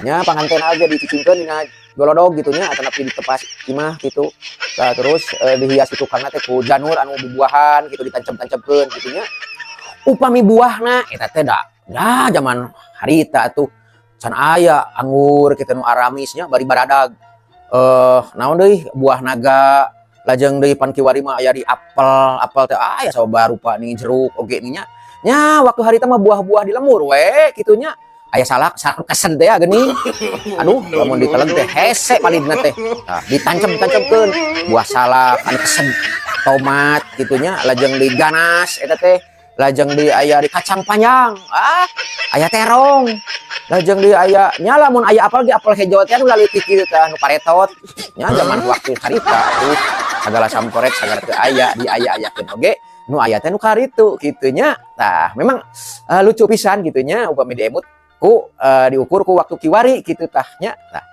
Nya panganten aja dicicingkeun dina golodog gitu nya, atanapi di tepas imah gitu. Tah, terus dihias itu karena teh ku janur anu bubuahan gitu, ditancap-tancapkeun gitu nya. Upami buahna eta teh da da zaman harita tuh can aya anggur kitu nu aramis nya, bari baradag. Naon deui, buah naga, lajeng deui pan kiwari mah aya di apel, apel teh aya sababaraha rupa nih, jeruk oge nih nya. Nya waktu harita mah buah-buah di lembur we kitu nya. Aya salak, salak kesen teh ya geuning. Aduh, lamun diteleg teh hese palidna teh. Tah, ditancep-tancepkeun buah salak anu kesen, tomat kitu nya, lajeng di ganas eta teh, lajeng di aya di kacang panjang, ah, aya terong. Lajeng di aya nya lamun aya apel ge apel hejo teh anu lalitik kitu teh, anu paretot. Nya zaman waktu harita tuh sagala samporet sagala teu aya diaya-ayakeun oge nu aya teh nu karitu kitu nya. Tah, memang lucu pisan gitu nya upami diemut ku diukur ku waktu kiwari kitu tah nya. Tah.